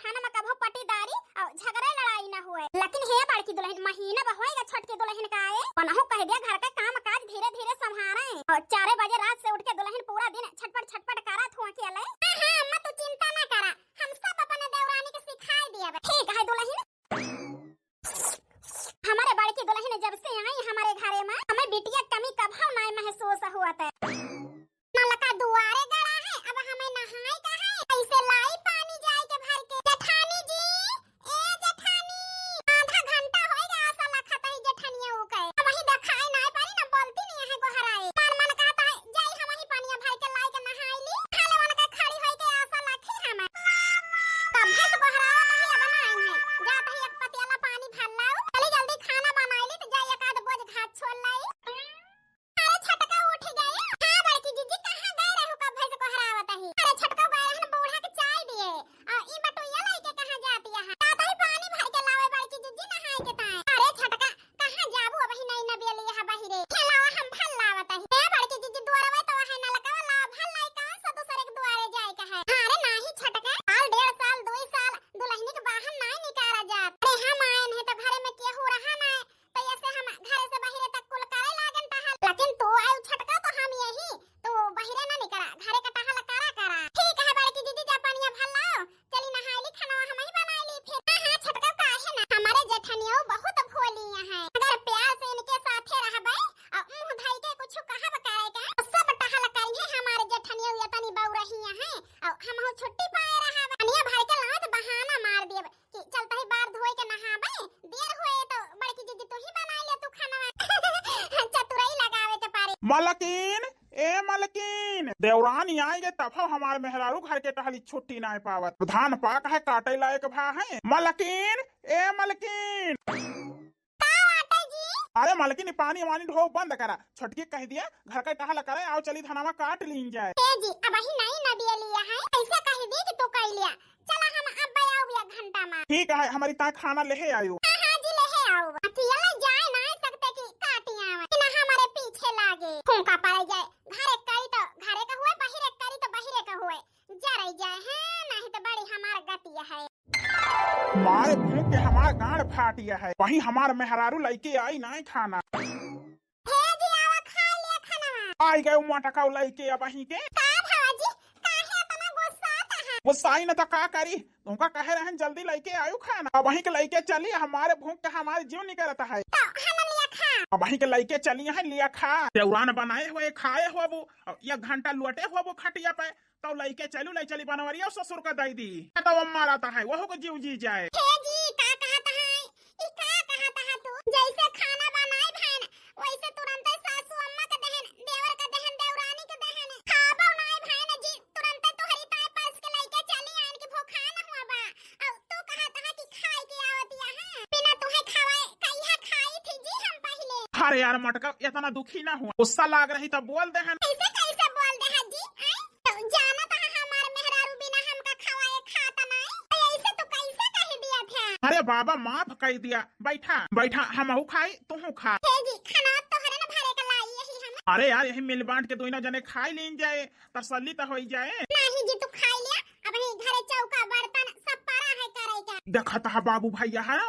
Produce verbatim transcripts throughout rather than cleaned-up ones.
थाना में कभो पटीदारी और झगड़ा लड़ाई न होए। लेकिन हे बड़की दुलहिन, महीना बा होएगा छोटकी दुलहिन का आए, पनहु कह दिया घर का काम काज धीरे धीरे संभारे और चारे बजे रात से उठ के दुलहिन पूरा दिन छटपट छटपट करत हुआ के अले। हाँ, हाँ, अम्मा तू चिंता ना करा, हम सब अपने देवरानी के सिखाए दिया बा। ठीक है दुलहिन। हमारे बड़की दुलहिन जब से आई हमारे घरे में, हमें बिटिया कमी कभो नाय महसूस हुआ था। नलका दुआरे गड़ा है, अब हमें नहाए का है, कैसे लाई पानी जाए के भर के। जेठानी जी, ए जेठानी, आधा घंटा होएगा आशा लखत है जेठनिया ऊ के। हम वही देखाए नाय पारी ना, बोलती नहीं है गोहराए। मन मन कहता है, जाई हम वही पानिया भर के लाई के नहाई ली। खाले मन के खड़ी होई के आशा लखी हम। तब भैंस गोहरावा तो ही अब ना आई है। जात ही एक पतियाला पानी भर लाओ। चली जल्दी खाना बनाई ली तो जाई एक आध बोझ घास छोल लाई। अरे छोटका उठ गए। हाँ बड़की जीजी, कहाँ गए रहू? कब भैंस गोहरावत ही? अरे छोटका गए रहन बूढ़ा के चाय दिए। आ ई बटुइया लेके कहाँ जाती है? जात ही पानी भर के लावे बड़की जीजी नहाए के ताए। अरे छोटका कहाँ जाबू, अबही नई नबिया लिया है बहिरे। खेलावा हम भल लावत ही। ए बड़की जीजी दुआरवा तो है नलकवा ला भल लाई, कौन सा दूसरे के दुआरे जाए का है? अरे नाही छोटका, साल डेढ़ साल दुई साल दुलहिनी के बाहर नाही निकारा जात। अरे हम आए नहीं तो घरे में केहू रहा ना, तो ऐसे हम घरे से बहिरे तक कुल करे लागन टहल। लेकिन तू आयु छोटका तो हम यही, तू बहिरे ना निकरा, घरे का टहल करा करा। ठीक है बड़की जीजी, जा पनिया भर लाओ, चली नहाई ली, खाना हम ही बनाई ली फिर। हाँ, हाँ, छोटका काहे ना, हमारे जेठनियो बहुत भोली है। अगर प्यार से इनके साथे रहबे और मुंह धई के कुछ कहब करे के, तो सब टहल करिए हमारे जेठनियो, ये तनी बउरही है और हम हो छुट्टी पाए रहब। पनिया भर के लाओ तो बहाना मार दिए कि चलता ही बार धोए के नहाबे, देर होए तो बड़की जीजी तू ही बनाई ले तू खाना। चतुराई लगावे के पारे। मलकिन, ए मलकिन, देवरानी आएंगे तब हम हमार मेहरारू घर के टहली छुट्टी नाय पावत। धान पाक है, काटे लायक भा है। मलकिन, ए मलकिन। का बाटे जी? अरे मलकिन, ई पानी वानी ढो बंद करा। छोटकी कह दिया घर का टहल करे, आओ चली धनवा काट लीन जाए। ए जी, अबही नई नबिया लिया है, ऐसे कह दी कि तू कह लिया। चला हम अब आउब एक घंटा में। ठीक है, हमारी ताए खाना लेहे आयो। हाँ, हाँ जी, लेहे आउब। अकेले जाए ना सकते कि काटी आवे, कि ना हमारे पीछे लागे। फूंका पड़ जाए, घरे करी तो घरे का हुए, बहिरे करी तो बहिरे का हुए। जरई जाए हैं, नहीं तो बड़ी हमार गतिया है। मारे भूख के हमार गांड फाटिया है, वहीं हमार मेहरारू लइके आई ना खाना। हे जी, आवा खा लिया खानवा। आई गए मोटका लइके अबहीं के। का भवा जी, काहे इतना गुस्सात है? गुस्साई न तो का करी, तुमका कहे रहन जल्दी लइके आयु खाना, अबहीं के लइके चली, हमारे भूख के हमारे जीव निकरत है। तो हम लिया खा। अबहीं के लइके चली है, लिया खा। देवरान बनाए हुए खाए होबू, और एक घंटा लोटे होबू खटिया पे, तो लइके चलू, लइ चली बनवरिया ससुर का दई दी। तो अम्मा रहता है, वहू को जीव जी जाए। हे जी, का कहत है? ई का कहत है तू? जैसे खाना बनाई भैन, वैसे तुरंते सासू अम्मा के दहन, देवर के दहन, देवरानी के दहन। खाबो नाई भैन जी, तुरंते तोहरी ताई परस के लइके चली आइन कि भूखा न हुआ बा। और तू कहत है कि खाई के आवत यहाँ। बिना तुहे खवाए कहिया खाई थी जी हम पहिले। अरे यार मटका, इतना दुखी ना हुआ, गुस्सा लाग रही तब बोल देहन। ऐसे कैसे बोल दे है जी? आए? तो जानत है हमार मेहरारू बिना हमका खवाए खात नाई, तो ऐसे तू कैसे कह दिया था? अरे बाबा, माफ कर दिया, बैठा बैठा, हमहू खाई, तुहू खा। हे जी, खाना तोहरे न भरे के लाई यही हम। अरे यार, यही मिल बांट के दोनों जने खाई लीन जाए, तसल्ली तो होई जाए। नहीं जी, तू खाई लिया, अब यही घरे चौका बर्तन सब पड़ा है करे के। देखत है बाबू भैया है,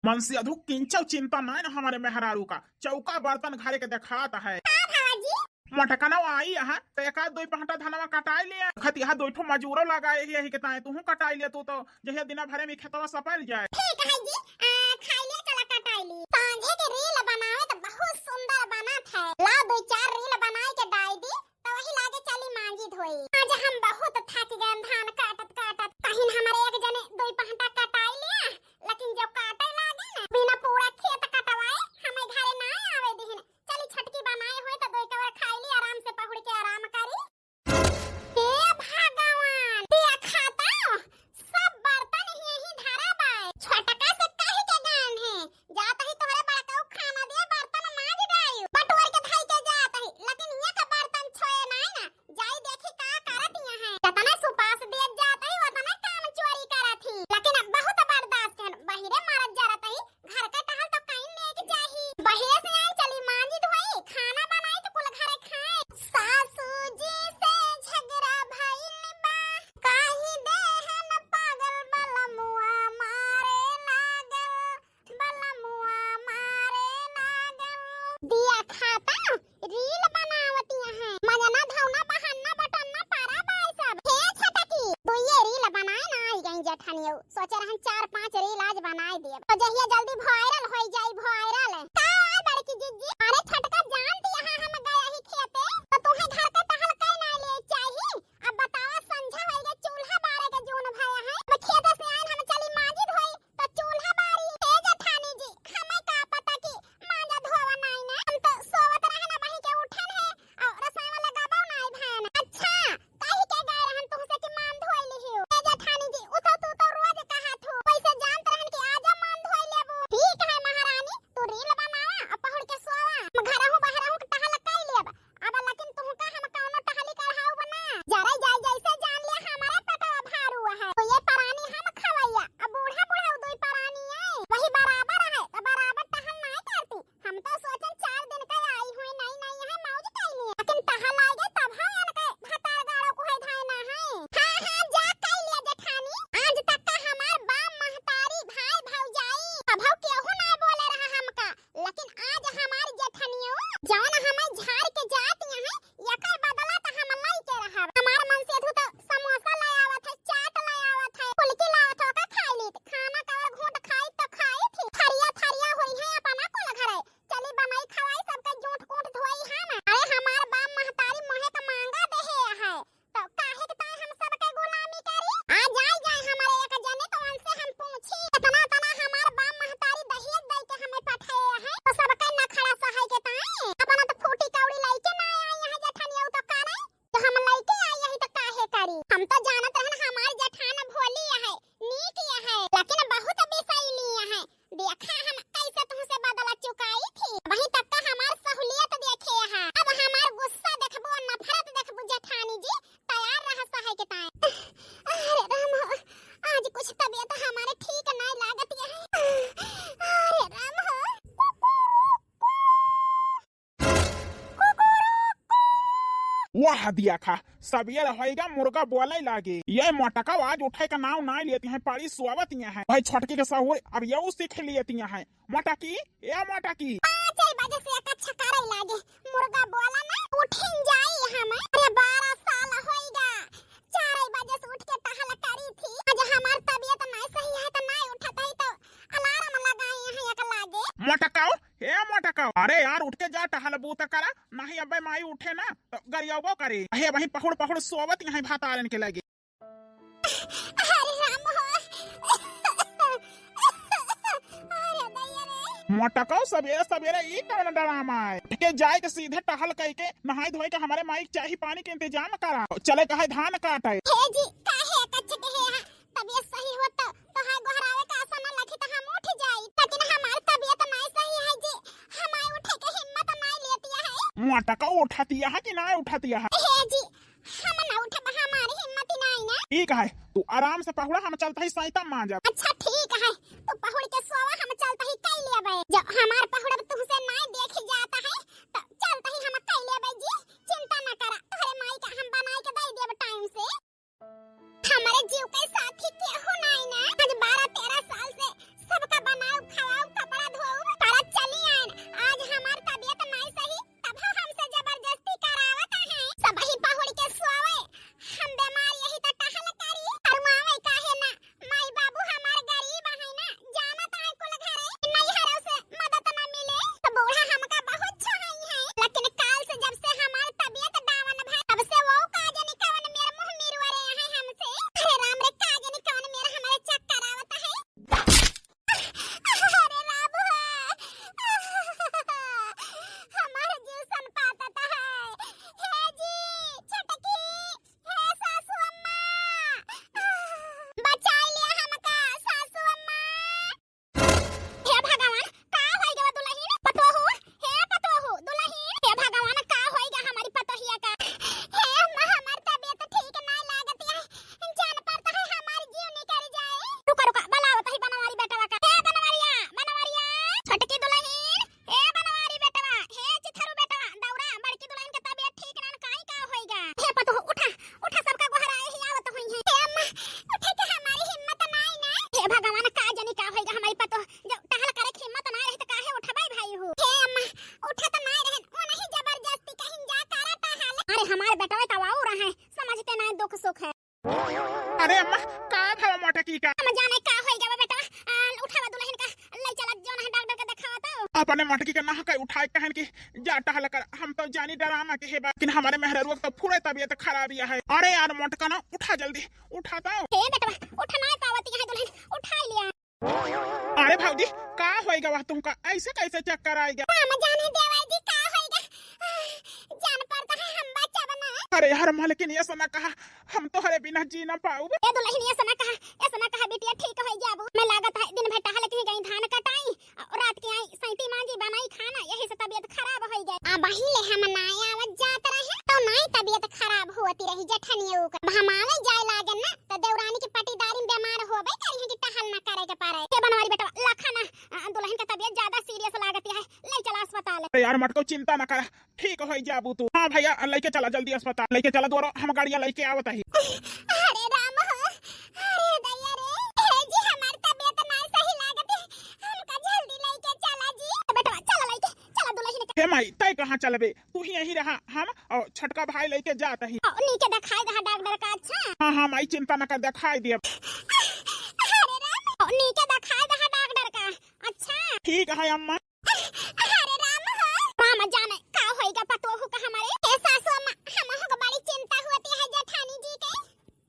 मन से अधू किंचो चिंता नाय ना हमारे मेहरारू का, चौका बर्तन घरे के देखात है। का भवा जी? मोटकनवा आई यहाँ, तो एक आध दो पहटा धनवा कटाई लिया। खत यहाँ दो ठो मजूरो लगाए ही, यही के ताए तूहू कटाई लिया, तू तो जहिया दिना भरे में खेतवा सपल जाए। ठीक है जी, आ, खाई लिया, चला कटाई ली। सांझे के रील बनावे तो बहुत सुंदर बनत है। ला दो चार रील बनाए के डाई दी, तो वही लागे चली मांजी धोई। आज हम बहुत थक गए धान काटत काटत। कहीं हमारे एक जने दो पहटा कटाई लिया, लेकिन जब काटे लागे ना, बिना पूरा खेत कटवाए हमें घरे ना आवे दिहिन। चली छटकी बनाए होए तो दो कवर खाई ली, आराम से पहुड़ के आराम करी। हे भगवान, दिया खाता, सब बर्तन यही धरा बाए। छोट सोचे रहन चार पांच reel आज बनाए देब। तो जहिया जल्दी viral होई जाई, viral। का आय बड़की जिज्जी? अरे छोटका जान दिया है, हम गए ही खेते, तो तुम्हें घर के टहल कई ना ले चाहिए। अब बतावा, संझा होई गए, चूल्हा बारे के जून भया है। अब खेते से आइन, हम चली मांजी धोई, तो चूल्हा बारी। ए जेठानी जी, हमें का पता कि मांजा धोवा नाई ना। हम तो सोवत रहन, अबही के उठन है, और रसोई में लगाबो नाई भयन। अच्छा, कही के गए रहन तुहसे कि मान धोई लिहियो। ए जेठानी जी, उ तो तू तो रोज कहत हो, वैसे जानत रहन कि आजा मान धोई लेबू। ठीक है महारानी, तू reel बनावा और पहुड़ के सोवा। हम घरहू बहरहू के टहल कई लेब। अब लेकिन तुहका हम कौनो टहली करहाउब ना। जरे जाई जैसे जान ले हमारे पेटवा भारू है। तो ये परानी हम खवैया, अब बूढ़ा बूढ़ा दुई परानी है, वही बराबर है, तो बराबर टहल नाई करती। हम तो सोचन चार दिन का आई हुई, नई नई है, मौज कई लिए, लेकिन टहल आई गए तब हम इनके भतार गाड़ो को है धाय ना है। हाँ हाँ, जा कई लिया जेठानी, आज तक का हमार बाप महतारी भाई भौजाई कभौ केहू ना बोले रहा हमका, लेकिन आज हमार जेठनियो जौन हमें झाड़ के जात यहाँ, एकर बदला त हम लई के रहब। हमार मन से धू त समोसा ले आवत है, चाट ले आवत है, फुलकी लावत है, ओका खाई लीत। खाना का और घूंट खाई त खाई थी। थरिया थरिया होई है अपना कुल घरे। चली बनाई खवाई सबके जूठ कूट धोई हम। अरे हमार बाप महतारी मोहे का मांगा देहे है। तो काहे के ताई हम सबके गुलामी करी? आ जाई जाए हमारे एक जने तो उनसे हम पूछी। इतना तना हमार बाप महतारी दहेज दई के हमें पठाए हैं, तो सबके नखड़ा सहाय के ताई। अपना तो फूटी कौड़ी लइके ना आई यहाँ जेठनिया, तो करे तो हम लइके आई यही तो काहे करी? हम तो जानत रहन हमार जेठान भोली है, नीक है, लेकिन बहुत बेसैली है। देखा हम कैसे तुमसे बदला चुकाई थी। अबही तक का हमार सहूलियत देखे है, अब हमार गुस्सा देखबो, नफरत देखबो जेठानी जी, तैयार रह सहे के ताई। अरे राम हो, आज कुछ तबीयत हमारे ठीक नहीं लागत है। अरे राम हो। वाह दिया खा, सबेर होइगा मुर्गा बोले लागे। ये मोटका आज उठे का नाव ना लेती हैं, पड़ी सोवत यहाँ है। भाई छोटकी के सहूर अब यहू सीख लेती यहाँ है। मोटकी, ए मोटकी। पाँच बजे से एक अच्छा करे लागे, मुर्गा बोला ना, उठिन जाई हम। अरे बारह साल होइगा, चार बजे से उठ के टहल करी थी। आज हमार तबीयत नहीं सही है तो नहीं उठत है तो alarm लगाई यहाँ एक लागे। मोटकाओ, हे मोटकाओ, अरे यार उठ के जा टहल बूत करा, नहीं अबे माई उठे ना तो गरियाबो करे। हे वहीं पहुड़ पहुड़ सोवत यहाँ भातारन के लगे। अरे राम हो। अरे दैया रे। मोटकाओ सबेरे सबेरे ई कौन ड्रामा है? के जाए के सीधे टहल कई के नहाए धोए के हमारे माई के चाही पानी के इंतजाम करा। चले कहे धान काटे। हे जी, काहे कच्च के है? तबीयत सही होत तो तोहार गोहरावे का आशा न लगी तो हम उठ जाई, लेकिन हमार तबीयत नहीं सही है जी, हमार उठे के हिम्मत नहीं लेती है। मोटका उठतिया है कि ना उठतिया है? हे जी, हम ना उठब, हमार हिम्मत ही नहीं ना। ठीक है, तू आराम से पहुड़ा, हम चलत ही सैता मांजब। अच्छा ठीक है, तू पहुड़ के सोवा, हम चलत ही कई लेबे। जब हमार पहुड़ब तुहसे नहीं देखी जाता है, तो चलत ही हम कई लेबे जी, चिंता ना करा, तोहरे माई का हम बनाई के दे देब time से। हमारे जीव के साथी केहू नाई ना। आज बारह तेरह साल से सबका बनाऊ, खवाऊ, कपड़ा धोऊ, परत चली आइन। आज हमार तबीयत नाई सही, तब हमसे जबरदस्ती करावत है। सबही पहुड़ के सोवे, हम बीमार यही तो टहल करी। शर्मावे काहे ना? माई बाबू हमार गरीब है ना, जानत है कुल घरे। नैहरों से मदद ना मिले, तो बूढ़ा हमका बहुत चाही है। लेकिन काल से जब से हमार तबीयत down भई, तब से वो का जानी कवन मेर मुंह मिरवा रहे हैं हमसे। अरे राम रे, का जानी कवन मेर हमारे चक्कर आवत है। अरे राम हो, हमार जीव सन पातत है। हे जी, छोटकी, हे सासू अम्मा, बचाई लिया हमका, सासू अम्मा। हे भगवान, का होई गवा दुलहिन? पतोहू, हे पतोहू, दुलहिन। हे भगवान, का होई गा हमारी पतोहिया का? हे अम्मा, हमार तबीयत ठीक ना लागत है। जान पड़ता है हमार जीव निकल जाए। रुका, रुका, बुलावत ही बनवारी बेटवा का। हे बनवारिया, बनवारिया, छोटकी दुलहिन, हे बनवारी बेटवा, हे चिथरू बेटवा, दौड़ा, बड़की दुलहिन के तबीयत ठीक ना, काई का होई गा? हे पतोहू, उठा, उठा, सबका गोहराए ही आवत होई है। हे अम्मा, उठे के हमारी हिम्मत नाई ना। हे भगवान, का जानी का होई गा हमारी पतोह, जब टहल करे के हिम्मत ना रहे तो काहे उठबाई भाई हो? हे अम्मा, उठत ना रहे, ओ नहीं जबरदस्ती कहीं जा करा टहल। अरे हमारे बेटवे तो आऊ रहे, समझते ना दुख सुख है। अरे अम्मा, का भवा मोटे की का? हम जाने का होई गवा बेटवा। आ, उठावा दुलहिन का, लई चला जौन है डॉक्टर के देखावा तो। अपने मटकी के नहा के उठाए कहन की जा टहल कर, हम तो जानी डरामा के हे बा, लेकिन हमरे मेहररुआ के तो पूरे तबियत खराब ही है। अरे यार मोटका ना, उठा जल्दी, उठा तो। हे बेटवा, उठना है पावती है दुलहिन, उठा लिया। अरे भौजी, का होई गवा तुमका? ऐसे कैसे चक्कर आइगा? हम जाने देवर जी का होई गा। जान पड़ता है हम बचब ना। अरे यार मालकिन, ऐसा ना कहा, हम तोहरे बिना जी ना पाउब। ए दुलहिन, ऐसा ना कहा, ऐसा ना कहा, बिटिया ठीक होई जाबू। मैं लागत है दिन भर टहल के गई धान कटाई, और रात के आई सैती मांजी बनाई खाना, यही से तबियत खराब होई गई। अबही ले हम नाय आवत जात रहे, तो नाय तबियत खराब होती रही जेठनियो का। अब हम आवे जाए लागन ना, तो देवरानी के पटीदारी में बीमार होबे करी है कि टहल ना करे के पारे। के बनवारी बेटवा, लखा ना, अ, दुलहिन के तबियत ज्यादा सीरियस लागत है, ले चला अस्पताल। अरे यार मटको, चिंता ना करा, ठीक होई जाबू तू। हाँ भैया, लइके चला जल्दी अस्पताल, लइके चला दोरो, हम गाड़िया लइके आवत ही। अरे राम हो, अरे दैया रे, हे जी हमार तबियत ना सही लागत है, हमका जल्दी लइके चला जी। बेटवा चला लइके चला दुलहिन के। हे माई, तै कहाँ चलबे? तू ही यहीं रहा, हम और छोटका भाई लइके जात ही। ओ, नीके देखाई दहा डॉक्टर का, अच्छा? हाँ, हाँ माई, चिंता न कर, देखाई दिया। अरे राम, ओ, नीके देखाई दहा डॉक्टर का, अच्छा? ठीक है अम्मा। अरे राम हो। राम जाने का होइगा पतोहू का हमारे। ए सासू अम्मा, हमहू का बड़ी चिंता होती है जेठानी जी के।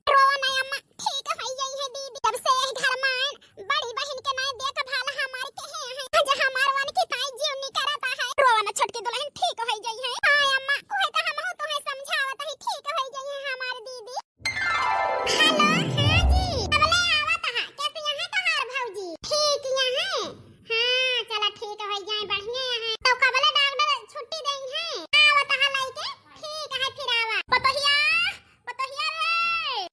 रोवा नहीं अम्मा, ठीक होई जाई है दीदी। जब से यही घर में आए, बड़ी बहिन के नहीं देखभाल हमार के है। आज हमार वन की ताई जीव निकरता है। रोवा ना छोटकी दुलहिन, ठीक होई जाई है। हाँ अम्मा, उहे तो हमहू तोहे समझावत है, ठीक होई जाई है हमार दीदी। हेलो, हाँ जी, कबले आवत है? कैसे यहाँ तोहार भौजी? ठीक यहाँ? हाँ, चला ठीक होई जाए, बढ़िया यहाँ। तो कबले डॉक्टर छुट्टी देई है? आवत है लइके, ठीक है फिर आवा। पतोहिया, पतोहिया रे।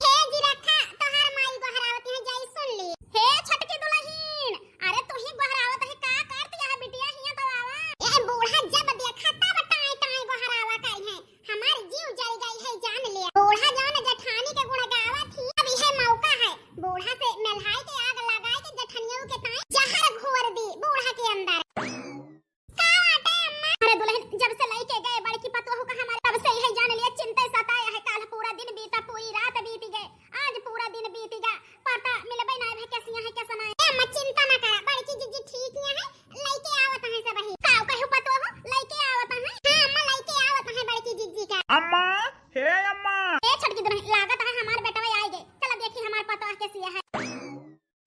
हे जी रखा, तोहार माई गोहरावत है, जाई सुन ली। हे छोटकी दुलहिन, अरे तू ही गोहरावत है, का करत है बिटिया, हियां तो आवा। ए बूढ़ा जब देखा तब टाई टाई गोहरावा करी है। हमार जीव जल गई है जान ले। बूढ़ा जौन जेठानी के गुण गावत ही, अब यह मौका है। बूढ़ा से मेलहाई के आग लगाए के जेठनियों के ताई जहर घोर दी बूढ़ा के अंदर। का बाटे अम्मा? अरे दुलहिन, जब से लइके गए बड़की पतोहू का हमारे, तब से यही जान लिया चिंता सताया है। काल पूरा दिन बीता, पूरी रात बीत गए, आज पूरा दिन बीत गया, पता मिलबे ना भे कैसी है कैसा ना है। ए अम्मा चिंता ना करा, बड़की जिज्जी ठीक ही है, लइके आवत है सब ही। का कहू पतोहू, लइके आवत है? हाँ अम्मा लइके आवत है बड़की जिज्जी का। अम्मा, हे अम्मा। ए छोटकी दुलहिन, लागत है हमार बेटवा आए गए, चला देखी हमार पतोह कैसी है।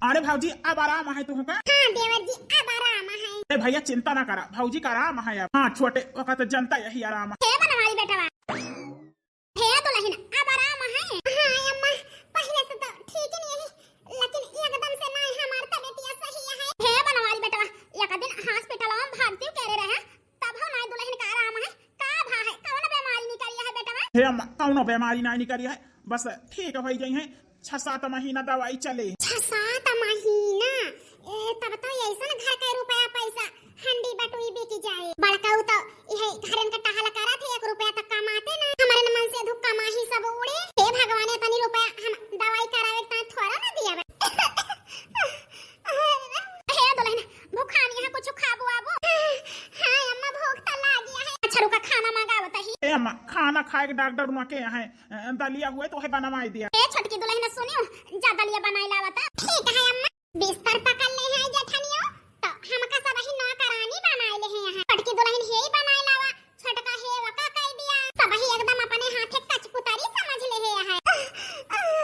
अरे भौजी, अब आराम है तुहका? हाँ देवर जी, अब आराम है। ए भैया, चिंता ना करा, भौजी का आराम है अब। हाँ छोटे, ओका तो जनता यही आराम है। हे बनवारी बेटवा, हे दुलहिन, अब आराम है? हाँ अम्मा, पहले से तो ठीक नहीं है, लेकिन एकदम से नहीं, हमार तबीयत सही है। हे बनवारी बेटवा, एक दिन हॉस्पिटल में भर्ती करे रहे, तब हो नाई दुलहिन का आराम है, का भा है, कौन बीमारी निकली है बेटवा? हे अम्मा, कौनो बीमारी नाई निकली है, बस ठीक होई गई है, छह सात महीना दवाई चले। छह सात महीना? ए, तब तो ऐसन घर के रुपया पैसा हंडी बटुई बिक जाए। बड़काऊ तो यही घरन के टहल करत है, एक रुपया तक कमाते ना, हमारे मन से धुक कमाही सब उड़े। हे भगवान, इतनी रुपया हम दवाई करावे के ताई थोड़ा ना दिया बा। हे दुलहिन, भूखानी है, कुछ खाबो आबो? हाँ अम्मा, भूख तो लागी है। अच्छा रुका, खाना मंगावत ही। ए अम्मा, खाना खाए के डॉक्टर उनके यहाँ है, दलिया हुए तो है बनवाई दिया। ए छोटकी दुलहिन सुनियो, जा दलिया बनाई लावत। ठीक है अम्मा। बिस्तर पकड़ ले है जेठनियो, तो हमका सब ही नौकरानी बनाए ले है यहाँ। छोटकी दुलहिन हे ही बनाए लावा, छोटका हे वका कह दिया, सब ही एकदम अपने हाथे कचपुतरी समझ ले है यहाँ। अरे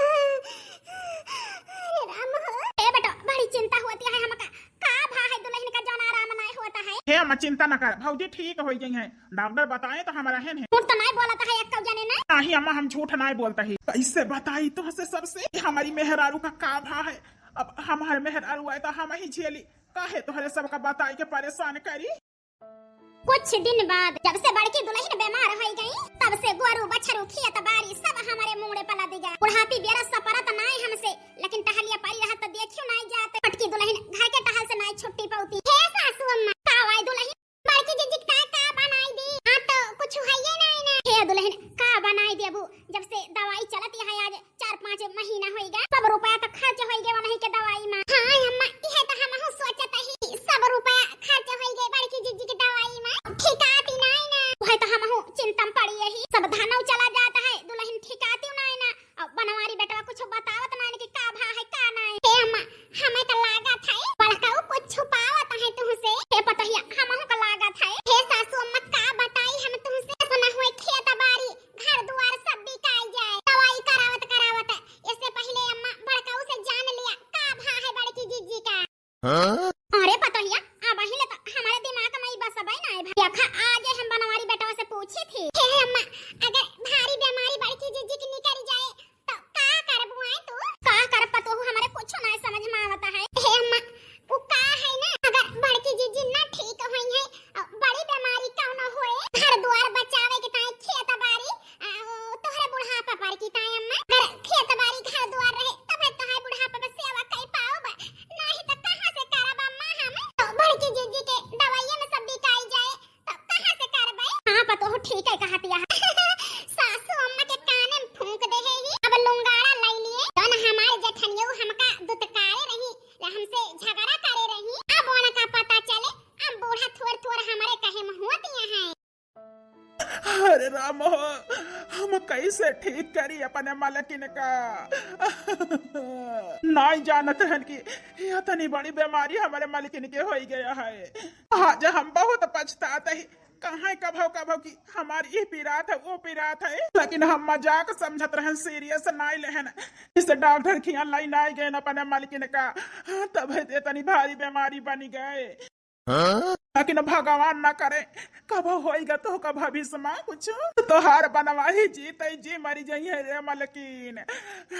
राम हो। ए बेटो, बड़ी चिंता होती है हमका, का भा है दुलहिन का जौन आराम नहीं होता है। हे अम्मा चिंता न कर, भौजी ठीक हो गई है, डॉक्टर बताए तो हमारा है नहीं। झूठ तो नहीं बोलता है एक जने ने। नहीं अम्मा, हम झूठ नहीं बोलता है। कैसे बताई तो से सबसे हमारी मेहरारू का का भा है? अब हमारे मेहरारू आए तो हम ही झेली, काहे तोहरे सबका बताई के परेशान करी? कुछ दिन बाद जब से बड़की दुलहिन बीमार होई गई, तब से गोरू बछरू खेत बारी सब हमारे मुड़े पर लद गया। बुढ़ापी बेरा सपरत नाय हमसे, लेकिन टहलिया पारी रहत तो देखियो नाय जात। बड़की दुलहिन घर के टहल से नाय छुट्टी पौती। हे सासू अम्मा, का वाई दुलहिन? बड़की जिज्जी का, का बनाई दी? हाँ तो कुछ है ये नाय ना। हे दुलहिन, का बनाई देबू? जब से दवाई चलत है आज चार पाँच महीना होई गया, सब रुपया तो खर्च होई गया वनही के दवाई में। हाँ अम्मा, इहे तो हमहू सोचत ही, सब रुपया खर्च होई गए बड़की जिज्जी के दवाई में। ठिकाती नाय ना। वही तो हमहू चिंता में पड़ी यही, सब धनऊ चला जाता है, दुलहिन ठिकाती नाय ना। अब बनवारी बेटवा कुछ बतावत नाय कि का भा है का नाय। हाँ? अरे पतोहिया, अबहीं ले तो हमारे दिमाग में ई बसबे ना है भाई। देखा, आज हम बनवारी बेटवा से पूछी थी, "हे अम्मा, अगर भारी बीमारी बड़की जीजी की निकल जाए, तो का करबू आए तू?" का कर पतोहू, हमारे कुछ ना समझ में आवता है। हे अम्मा, वो का है ना, अगर बड़की जीजी ना ठीक होई है, अ, बड़ी बीमारी कौनो होए, घर दुआर बचावे के ताई खेत बारी, आ, तोहरे बुढ़ापा पर की ताई अम्मा, अगर खेत बारी घर दुआर रहे, तबे तोहरे बुढ़ापा में सेवा कई पाओब, नहीं तो कहाँ से करब अम्मा हम? तो बड़की जीजी के दवाइये में सब बिकाई जाए, तो कहाँ से करबे? हाँ, पतोह ठीक है कहतिया। सासू अम्मा के काने में फूंक दे है ही। अब लुंगाड़ा लै लिए, जौन हमारे जेठनियो हमका दुतकारे रही, हमसे झगड़ा करे रही। अब उनका पता चले, अब बूढ़ा थोर थोर हमारे कहे में होतिया है। अरे राम हो, हम कैसे ठीक करी अपने मलकिन का? नाई जानत रहन कि इतनी बड़ी बीमारी हमारे मलकिन के होई गया है। आज हम बहुत पछतात ही। कहाँ कभो कभो की हमार ई पीरात है, वो पीरात है, लेकिन हम मजाक समझत रहन, सीरियस नाई लेहन। इस डॉक्टर खियाँ लाई नाई गए अपने मलकिन का, तब इतनी भारी बीमारी बनी गए। हाँ? लेकिन भगवान ना करे, कबो होइगा तोहका भविष्य में कुछ, तोहार बनवाही जीते जी मरी जइहैं रे मलकिन,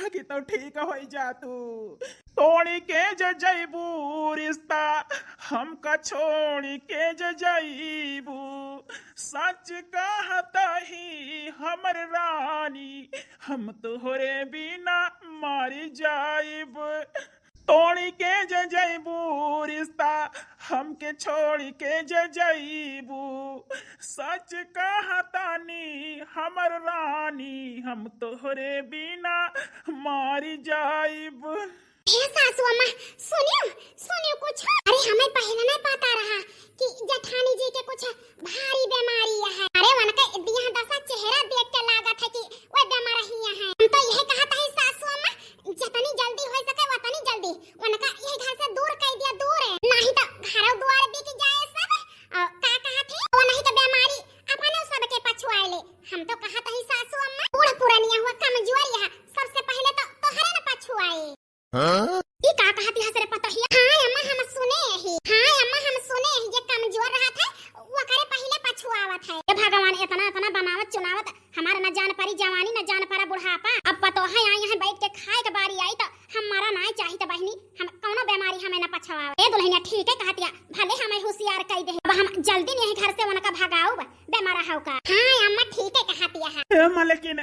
कि तो ठीक होई जा तू। तोड़ी के जे जइबू रिश्ता, हमका छोड़ी के जे जइबू, सच कहता ही हमर रानी, हम तोहरे बिना मरी जाइब। तोड़ी के जे जइबू रिश्ता, हमके छोड़ी के जे जइबू, सच कहतानी हमर रानी, हम तोहरे बिना मरी जाइब। हे सासू अम्मा, सुनियो, सुनियो कुछ। अरे, हमें पहले नहीं पता रहा कि जेठानी जी के कुछ भारी बीमारी है। अरे, उनका दिया दशा चेहरा देख के लागत है कि वो बीमार ही है। हम तो यह कहत है सासू अम्मा, जितनी जल्दी हो सके उतनी जल्दी उनका यही घर से दूर कर दिया, दूर है। नहीं तो घर दुआर बिक जाए सब। और का कहत है, वो नहीं तो बीमारी अपने सबके पछुआए ले। हम तो कहत है सासू अम्मा, बूढ़ पुरानिया हुआ कमजोर यहाँ, सबसे पहले तो तोहरे न पछुआए। हाँ? ई का कहत हस रे पतोहिया? हाँ अम्मा, हम सुने ही। हाँ अम्मा, हम सुने ही, जे कमजोर रहत है, ओकरे पहिले पछुआवत है। हे भगवान, इतना, इतना बनावत चुनावत, हमार न जान परी जवानी, न जान परा बुढ़ापा। अब पतोहे आई हैं, बैठ के खाए के बारी आई, तो हम मरा ना चाही, तो बहिनी, हम कौनो बीमारी हमें न पछुआवे। ए दुल्हनिया, ठीक है कहतिया, भले हमें होशियार कई दे। अब हम जल्दी नहीं घर से उनका भगाउब, बीमार हौ का। हाँ अम्मा, ठीक है कहतिया है। ए मलकिन,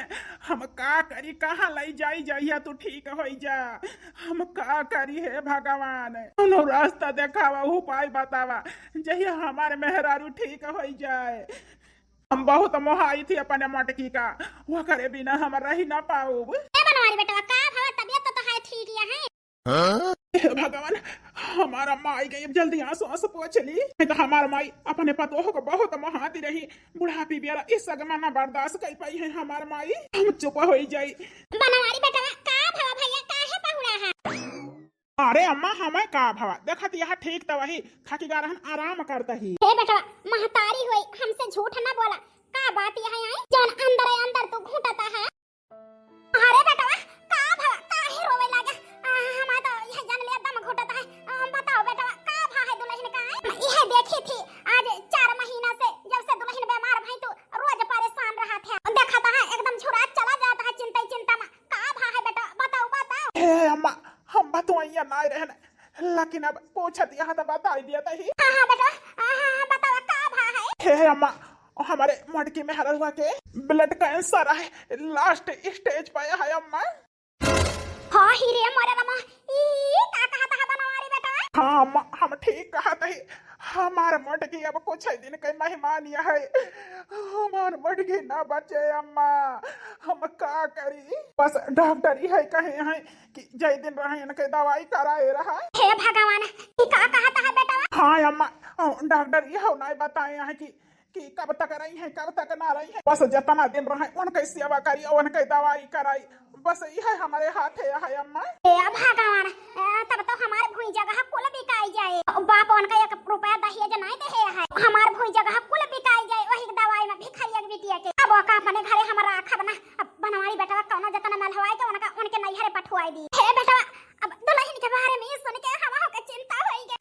हम का करी, कहाँ लई जाई, जहिया तू ठीक होई जा। हम का करी हे भगवान, कौनो रास्ता देखावा, उपाय बतावा, जहिया हमार मेहरारू ठीक होई जाए। हम बहुत मोहाई थी अपने मटकी का, ओकरे बिना हम रही ना पाउब। ए बनवारी बेटवा, का भवा, तबियत तो तोहार ठीक या है? हाँ? हे भगवान, हमारा माई गई, अब जल्दी आंसू आंसू पोछ ली। नहीं तो हमार माई अपने पतोह को बहुत मोहाती रही, बुढ़ापी बेरा इस सगमा ना बर्दाश्त कर पाई है हमार माई। हम चुप होई जाई। बनवारी बेटवा, का भवा भैया, काहे पहुड़ा है? अरे अम्मा, हमें का भवा, देखत यहाँ ठीक तो वही, खाकी गा रहन आराम करता ही। हे बेटवा, महतारी होई, हमसे झूठ ना बोला, का बात यह आई, जौन अंदर अंदर तू घुटता है? अरे बेटवा, का भवा, काहे रोवे लागे? आ, हमार तो यह जान ले दम घुटत है। आ, बताओ बेटवा, का भा है दुल्हन का है? यह देखी थी, आज चार महीना से, जब से दुल्हन बीमार भई, तू रोज परेशान रहत है। देखत है, एकदम झुरा चला जात है चिंता ही चिंता में। का भा है बेटवा, बताओ, बताओ। हे अम्मा, हम बतवैया नाय रहन, लेकिन अब पूछत यहाँ तो बताई दिया तही। हाँ, हाँ बेटवा, हाँ, हाँ, हाँ, बताओ, का भा है? हे अम्मा, हमारे मोटकी मेहररुआ के blood cancer है, last stage पे है अम्मा। हाँ ही रे मोरे रमा, ई का कहत है बनवारी बेटवा? हाँ अम्मा, हम ठीक कहत ही। हमार मोटकी अब कुछ ही दिन के मेहमान यह है। हमार मोटकी ना बचे अम्मा, हम का करी? बस डॉक्टर यह कहे हैं कि जय दिन रहे इनके दवाई कराए रहा। हे भगवान, ई का कहत है बेटवा? हाँ अम्मा, डॉक्टर यह नहीं बताए हैं कि कि कब तक रही है, कब तक ना रही है। बस जितना दिन रहे, उनके सेवा करी, उनके दवाई कराई, बस यह हमारे हाथ है, है अम्मा। हे भगवान, ए, तब तो हमार भुई जगह कुल बिकाई जाए। बाप उनका एक रुपया दहेज नहीं दे है, हमार भुई जगह कुल बिकाई जाए, वही दवाई में भिखारिया के बिटिया के। अब ओका अपने घरे हम राखब ना, अब बनवारी बेटवा कौनो जतन मलहवाई के उनका, उनके नैहरे पठवाई दी। हे बेटवा, अब दुल्हन के बारे में सुन के हमार के चिंता होई गई।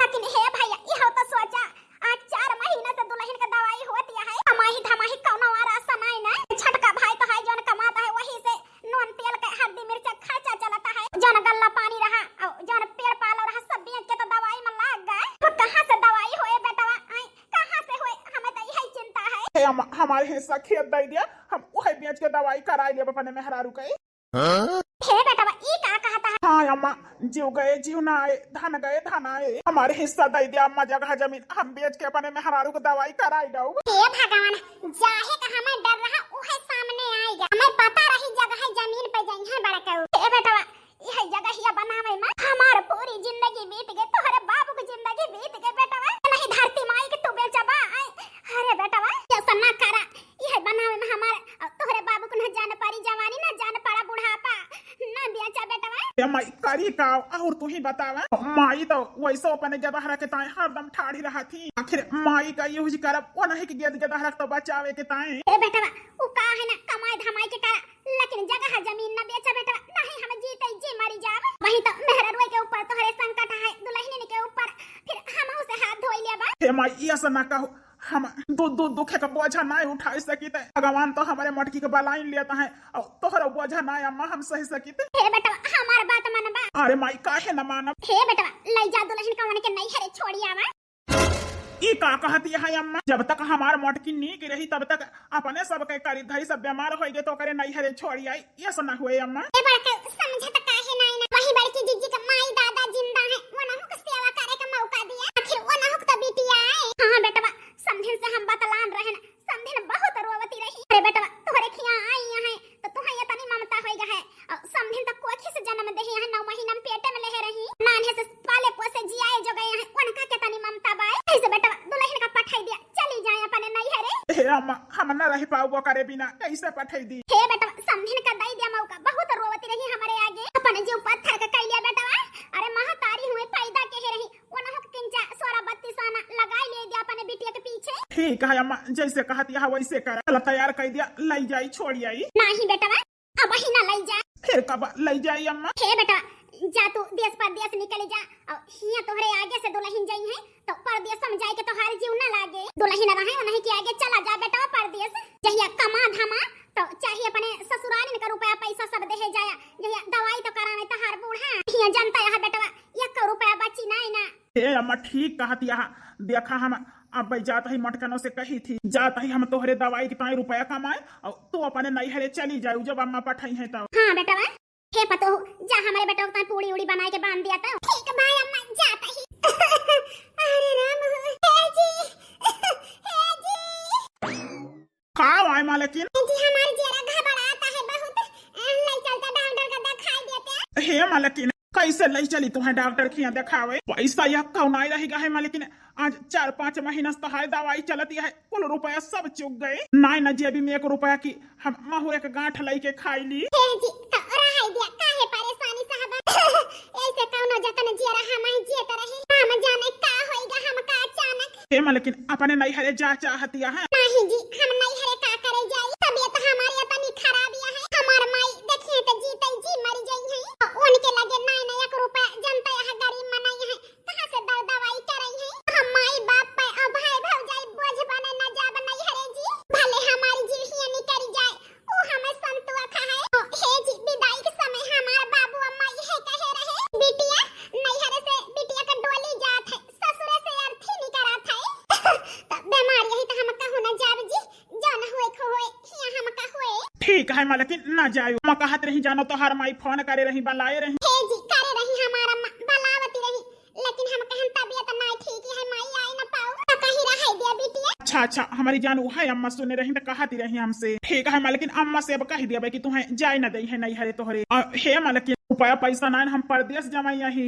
हमारे हिस्सा खेत दइ दिया, हम उहइ बेच के दवाई कराइ लेब अपने मेहरारू के। हाँ? हे बेटवा, ई का कहत है? हाँ अम्मा, जीव गए जीव ना आए, धन गए धन आए। हमारे हिस्सा दइ दिया अम्मा, जगह जमीन हम बेच के अपने मेहरारू के दवाई कराइ दउब। हे भगवान, जाहे का हमें डर रहा, उहइ सामने आइ गया। हमें पता रही जगह जमीन पे जइहैं बड़कऊ। हे बेटवा, इहइ जगहिया बनावइ मा हमार पूरी जिंदगी बीत गइ, तोहरे बाबू की जिंदगी बीत गइ बेटवा। नहीं धरती माई के तू बेचबा। आय, अरे बेटवा, अइसा ना करा। इहइ बनावइ मा हमार, अ, तोहरे बाबू को ना जान पारी जवानी, ना जान पारा बुढ़ापा। ना बेचा बेटवा। ए माई, करी का? अउर तू ही बतावा। माई तो वइसो अपने गेदहरा के ताईं हरदम ठाढ़ी रहत ही। आखिर माई का यूज करब, ओनही के गेद गेदहरा के तो बचावे के ताईं। ए बेटवा, उ का है ना, कमाई धमाई के करा, लेकिन जगह जमीन ना बेचा बेटवा, नहीं हम जीते जी मरी जाब। वही तो मेहररुए के ऊपर तोहरे संकट है, दुलहिन के ऊपर, फिर हमहू से हाथ धोइ लेबा। हे माई, अइसा ना कहो, हम दु-, दु-, दुखे का बोझा नाहीं उठाइ सकित। भगवान तो हमरे मटकी के बलाइन लेत हैं, अउर तोहरो बोझा नाहीं अम्मा हम सहि सकित। हे बेटवा, हमार बात मनबा? अरे माई, काहे न मानब? हे बेटवा, लइ जा दुलहिन का ओनके नैहरे छोड़ि आवा। ई का कहति है अम्मा? जब तक हमार मोटकी नीक रही, तब तक अपने सबके करी धरी, सब बेमार होइ गए तो ओकरे नैहरे छोड़ि आई, अइसा न हुए अम्मा। ए बड़के, समझत काहे नाहीं ना? वही बड़की जीजी के माई दादा जिंदा हैं, ओनहु के सेवा करे के मौका दिया, आखिर ओनहु के तो बिटिया है। हाँ बेटवा, समधिन से हम बतलान रहेन, समधिन बहुत रोवती रही। अरे बेटवा, तोहरे खिया आई हैं, तो तुहैं एतनी ममता होइ गए है। अउर समधिन तो कोखी से जन्म देहे हैं, नौ महीना में पेटे में लेहे रही। नान्हे से पाले पोसे जियाए जो गए हैं, ओनका केतनी ममता बाय। ऐसे बेटवा, दुलहिन का पठाई दिया, चली जाए अपने नैहरे। हे अम्मा, हम न रहि पाउब ओकरे बिना, कइसे पठाई दी? हे बेटवा, समधिन का दइ दिया मौका, बहुत रोवती रही हमरे आगे, अपने जीव पत्थर का कइ लिया बेटवा। अरे महतारी हुए पैदा केहे रही, ओनहु के किंचा सोरा बत्तीस आना लगाइ ले दिया अपने बिटिया के पीछे। ठीक है अम्मा, जइसे कहति है वइसे करा। चला तैयार कइ दिया, लइ जाई, छोड़ि आई। नाहीं बेटवा, अबहीं ना लइ जा। फिर कब लइ जाई अम्मा? हे बेटवा, जा तू देश परदेश निकलि जा, अउर हियाँ तोहरे आगे से दुलहिन जइहैं, तो परदेस में जाए के तोहार जीव ना लागे। दुलहिन रहे, ओनही के आगे चला जा बेटवा परदेस। जहिया कमा धमा, तो चाहे अपने ससुरालिन का रुपया पैसा सब देहे जाया, जहिया दवाई तो करावे तोहार बूढ़ा। हियाँ जनता यहाँ बेटवा, एक रुपया बची नाहीं ना। हे अम्मा, ठीक कहति है। देखा, हम अब जात ही मोटकनो से कहित ही, जात ही हम तोहरे दवाई के ताईं रुपया कमाए, अउर तू अपने नैहरे चली जाऊ, जब अम्मा पठइहैं तब। हाँ बेटवा, हे पतोहू, जा हमरे बेटवा के ताईं पूड़ी उड़ी बनाए के बांध दिया तो। ठीक बा अम्मा, जात ही। अरे राम हो, हे जी, हे जी। का आय मालकिन? जी, हमार जियरा घबरात है बहुत। अ, लइ चलता डॉक्टर का देखाइ देते। हे मालकिन, कइसे लइ चली तुहैं डॉक्टर खियाँ देखावे? पैसा यक्कउ नाहीं रहि गा है मालकिन, आज चार पाँच महीना से तोहार दवाई चलति है, कुल रुपया सब चुक गए। नाहीं ना जेबी में एक रुपया कि हम महुरे के गांठ लइके खाइ ली। हे जी, तो रहइ दिया, काहे परेसानी सहबा? ऐसे कउनो जतन जियरा हमहीं जियत रही, राम जाने का होइगा हमका अचानक। हे मालकिन, अपने नैहरे जा चाहति है? नाहीं जी, हम नैहरे का करे जाई? तबियत हमार एतनी खराब है, हमार माई देखिहैं तो जीते जी मरि जइहैं। ओनके लगे नाहीं ना एक रुपया, जनता यहाँ गरीब मनई है, कहाँ से दर दवाई करइहैं? हम माई बाप पे अउर भाई भौजाई बोझ बने न जाब नैहरे जी। भले हमार जीव हियाँ निकरि जाए, उ हमें संतोख है। ओ, हे जी, विदाई के समय हमार बाबू अम्मा इहे कहे रहे, "बिटिया, नैहरे से बिटिया का डोली जात है, ससुरे से अर्थी निकरत है।" त बेमार यही त हम कहूँ न जाब जी, जौन होए को होए, हियाँ हम का होए। ठीक है मालकिन, ना जायो। हम कहत रही जानो तोहार माई फोन करे रही, बलाए रही। हे जी, करे रही हमार अम्मा, बलावती रही। लेकिन हम कहन तबियत नाहीं ठीक है, माई आइ न पाऊ, तो कहीं रहइ दिया बिटिया। अच्छा, अच्छा, हमरी जान उहइ अम्मा सुने रही तो कहति रही हमसे। ठीक है मालकिन, अम्मा से अब कहि दिया कि तुहैं जाइ न दइहैं नैहरे तोहरे। अ, हे मालकिन, रुपया पैसा नाहीं, हम परदेस जमाई अही।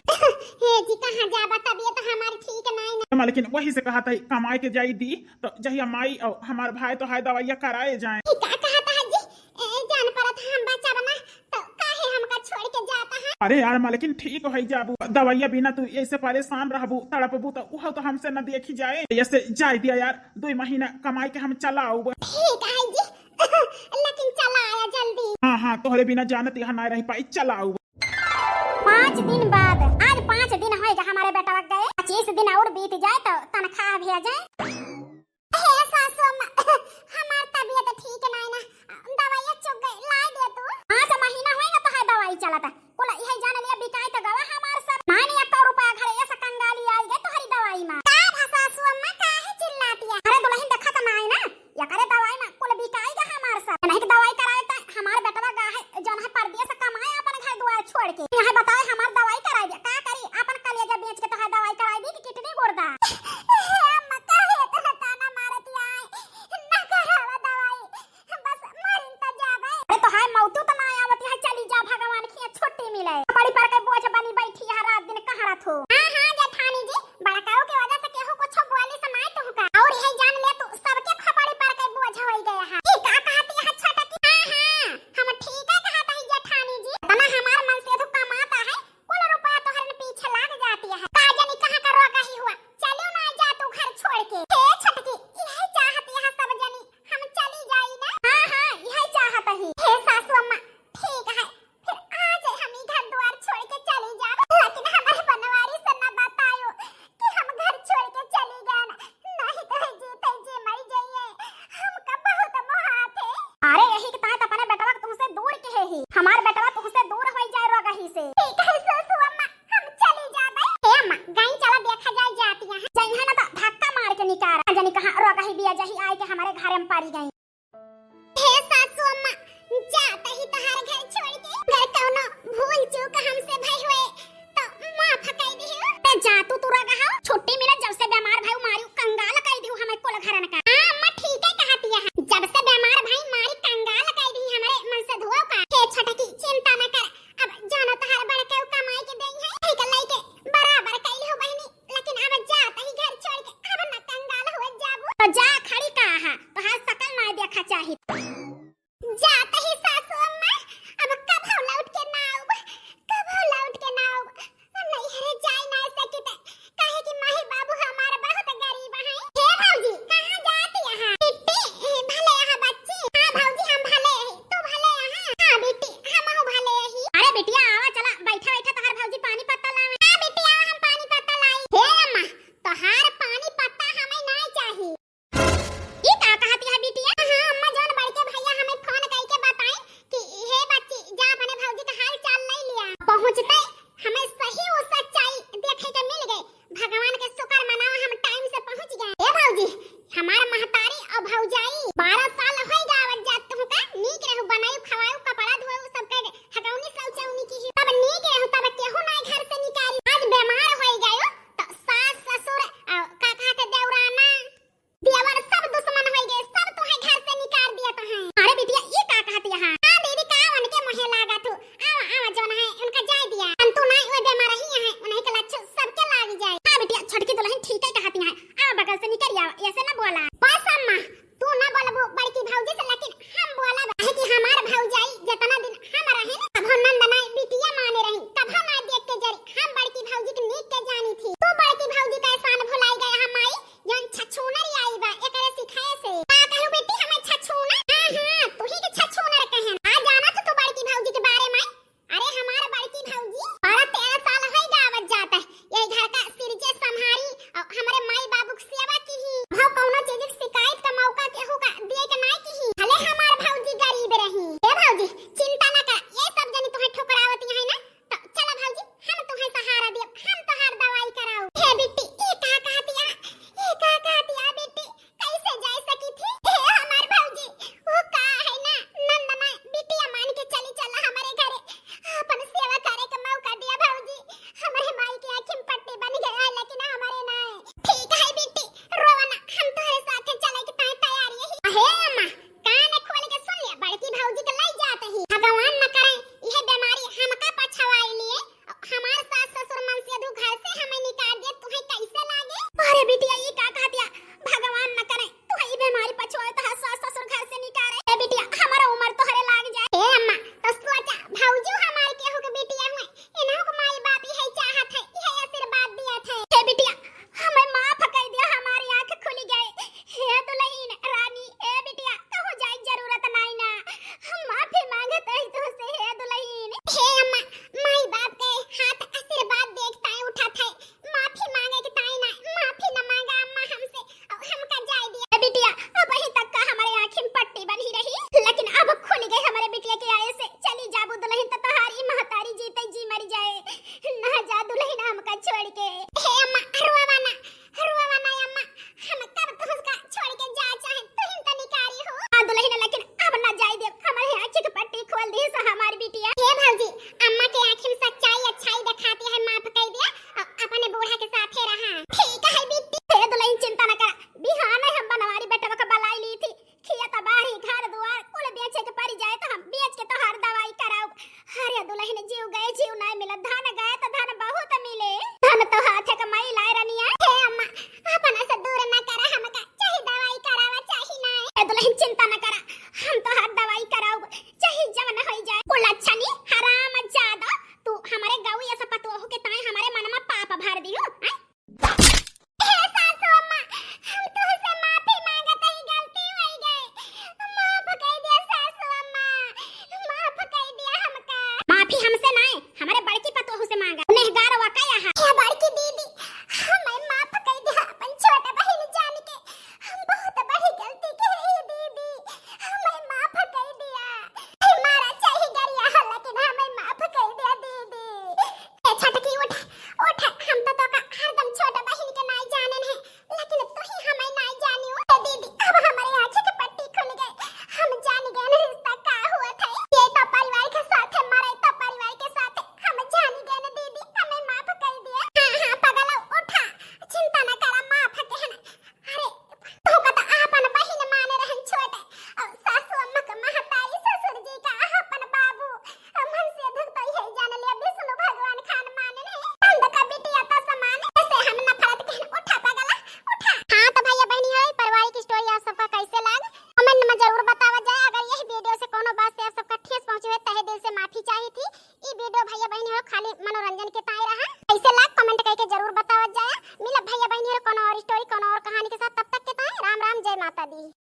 हे जी, कहाँ जाबा, तबियत हमार ठीक नाहीं ना। मालकिन, वही से कहत ही कमाए के जाई दी, तो जहिया माई अउर हमार भाई तोहार दवाइया कराए जाए। ई का कहत है जी? ए, जान परत हम बचब ना, तो काहे हमका छोड़ के जात है? अरे यार मालकिन, ठीक होइ जाबू। दवाइया बिना तू ऐसे परेसान रहबू, तड़पबू, तो उहो तो हमसे न देखी जाए। ऐसे जाइ दिया यार, दुइ महीना कमाइ के हम चला आउब। ठीक है जी, लेकिन चला आया जल्दी। हाँ, हाँ, तोहरे बिना जानत यहाँ ना रह पाई, चला आउब। पाँच दिन बाद, आज पाँच दिन होइगा हमरे बेटवा गए, पच्चीस दिन अउर बीत जाए तो तनख्वाह भेजे। हे सासू अम्मा, हमार तबियत ठीक नाहीं ना, दवाइया चुक गई, लाइ दे तू। पाँच महीना होइगा तोहार दवाई चलत, कुल इहे जान लिया बिकाई तो गवा हमार सब। नाहीं, नाहीं, एको रुपया घरे ऐसा कंगाली आइ गए तोहरी दवाई मा। का भा सासू अम्मा, काहे चिल्लातिया? अरे दुलहिन देखत नाहीं ना, एकरे दवाई मा जही आए के हमरे घर में पड़ी गई। हे सासू अम्मा, जात ही तोहार घर छोड़ के, अगर कौनो भूल चूक हमसे भई होए तो माफ कई दियो। ते जा तू, तू रह गहा। छुट्टी मिले जब से बीमार भई मारी कंगाल कई दियो हमें कुल घरन का। हाँ अम्मा, ठीक है कहती है, जब से बीमार भई मारी कंगाल कई दी हमरे मन से धुओ का। हे छोटकी, चिंता न कर, अब जानो तोहार बड़के कमाई के देई है, ठीक लइके बराबर कइल हो बहिनी, लेकिन अब जात ही घर छोड़ के अब न कंगाल हो जाबू। तो जा खड़ी का हा, तोहार सकल ना देखा चाही। जात ही सासू अम्मा, अब कभो लौट के ना आउब, कभो लौट के ना आउब। नैहरे जाए ना सकित, काहे कि माई बाबू हमार बहुत गरीब हैं। हे भौजी, कहाँ जात यहाँ? बिट्टी, भले यहाँ बच्ची। हाँ भौजी, हम भले हैं, तू भले यहाँ? हाँ बिट्टी, हम भले ही। अरे बिटिया, आवा चला, बैठा बैठा तोहार भौजी पानी पत्ता लावे। हाँ बिट्टी, आवा हम पानी पत्ता लाई। हे अम्मा, तोहार पानी पत्ता हमें ना चाही। ई का कहत है बिटिया? हाँ अम्मा, जौन बड़के भैया हमें फोन करके बताए कि हे बच्ची, जा अपने भौजी का हाल चाल ले लिया। पहुँचते हमें सही वो सच्चाई देखे के मिल गए। भगवान के शुक्र मनाओ, हम टाइम से पहुँच गए। ए भौजी, हमार महतारी और भौजाई, बारह साल होई गावत जात तुहका, नीक रहू, बनायु खवायु, कपड़ा धोयु, सब कर हगौनी शौचौनी की, तब नीक रहू, तब केहू ना घर से निकारी। आज बीमार होई गयो तो सास ससुर, अ, का कहते, देवराना, देवर सब दुश्मन होई गए, सब तुहे घर से निकाल दिया तो हैं। अरे बिटिया, ये का कहत यहाँ? हाँ दीदी, का उनके मुँहे लागत हो? आवा, आवा, जौन है उनका जाए दिया। हम तो ना वो बीमार ही है, उन्हें के लच्छन सबके लाग जाए। हाँ बिटिया, छोटकी दुल्हन ठीक है कहत यहाँ। आवा बगल से निकल आवा, ऐसे ना बोला। बस अम्मा, तू ना बोलबू बड़की भौजी से, लेकिन हम बोलब। काहे कि हमार भौजाई जितना दिन हम रहे न, कभो नंद ना बिटिया माने रही, कभो ना देख के जरी। हम बड़की भौजी के नीक के जानी थी। तू बड़की भौजी का एहसान भुलाई गया है माई, जौन छछूनर आई बा, एकरे सिखाए से। का कहू बेटी, हमें छछूनर? हाँ, हाँ, तू ही के छछूनर कहन। आ जाना तो तू बड़की भौजी के बारे में। अरे हमार बड़की भौजी, बारह तेरह साल है गावत जात है, यही घर का सिरजे संभारी और हमरे माई बाबू की सेवा की ही। भाव कौनो चीज की शिकायत का मौका केहू का दिए के नाई की ही। भले हमार भौजी गरीब रही। ए भौजी, चिंता न कर, ये सब जनी तुम्हें ठुकरावती है ना, तो चला भौजी, हम तुम्हें सहारा दियब, हम तोहार दवाई कराऊ। हे बिट्टी, ई का कहतिया, ई का कहतिया बिट्टी, कैसे जाए सकी थी? हे हमार भौजी, वो का है ना, नंदना बिटिया मान के चली चला हमारे घरे, अपन सेवा करे के मौका दिया भौजी, हमारे माई के आँखी में पट्टी बन गया है, लेकिन हमारे ना है। ठीक है बिट्टी, रोवा ना, हम तोहरे साथे चले के ताई तैयार यही। अहे अम्मा, कान खोल के सुन ले, बड़की भौजी के लई जात ही। भगवान न करे, यह बीमारी हमका पछवाई लिए, हमार सास ससुर मन से दू घर से हमें निकाल दे, तुम्हें कैसे लागे? अरे बिटिया, ये का कहतिया? भगवान न करे, तुम्हें ये बीमारी पछवाए तो सास ससुर घर से निकाले। ए बिटिया, हमारा उम्र तोहरे लाग जाए। ए अम्मा, तो सोचा, भौजी हमार केहू के बिटिया हुए, इन्हों को माई बाप यही चाहत है, यही आशीर्वाद दिया थे। हे बिटिया, हमें माफ कर दिया, हमारी आँख खुल गए। हे दुल्हन रानी, ए बिटिया, कहूँ जाए जरूरत नहीं ना, हम माफी मांगत है तुमसे। हे दुल्हन, हे अम्मा, माई बाप के हाथ आशीर्वाद देख ताई उठा थे, माफी मांगे के ताई ना, माफी न मांगा अम्मा हमसे, और हमका जाए दिया। ए बिटिया, अब वहीं तक का हमारे आँखी में पट्टी बनी रही, लेकिन अब खुल गई हमारे बिटिया के आए से। चली जाबू दुल्हन, तो तोहारी महतारी जीते जी मर जाए। ना जा दुल्हन हमका छोड़ के। हे अम्मा, रोवा ना, रोवा ना अम्मा, हम कब तुहका छोड़ के जा चाहे, तुहिन तो निकारी हो। हाँ दुल्हन, लेकिन अब ना जाए देब, हमारे आँखी के पट्टी खोल दी सा हमारी बिटिया। हे भौजी, अम्मा के आँखी में सच्चाई अच्छाई दिखाती है, माफ कर दिया, अ-, अपने बूढ़ा के साथे रहा। ठीक है बिट्टी। हे दुल्हन चिंता न करा, बिहान हम बनवारी बेटवा का बलाई ली थी, खेत बाड़ी, घर दुआर कुल बेचे के पड़ जाए तो हम बेच के तोहार दवाई कराउब। अरे दुल्हन, जीव गए जीव नाई मिले, धन गए तो धन बहुत मिले। धन तो हाथे कमाई लाए रनिया। हे अम्मा, अपना से दूर ना करा हमका, चाहे दवाई करावा चाहे नाई। ए दुल्हन चिंता ना करा, हम तोहार दवाई कराउब, चाहे जवन होई जाए। कुल अच्छा नी हराम जादा, तू हमारे गऊ ऐसा पतोह के ताई हमारे मन में पाप भर दियो, हैं? हे सासू अम्मा, हम तुहसे माफी मांगत हई, गलती होई गई। माफ कर दिया सासू अम्मा, माफ कर दिया हमका। माफी हमसे नाय, हमारे बड़की पतोहू से मांगा। गुनहगार वा का यहाँ। हे बड़की दीदी, हमें माफ कर दिया, अपन छोटा बहन जान के हम बहुत बड़ी गलती की है दीदी, हमें माफ कर दिया। मारा चाहे गरिया, लेकिन हमें माफ कर दिया दीदी। ए छोटकी उठ, उठ, हम तो तोका माता दी।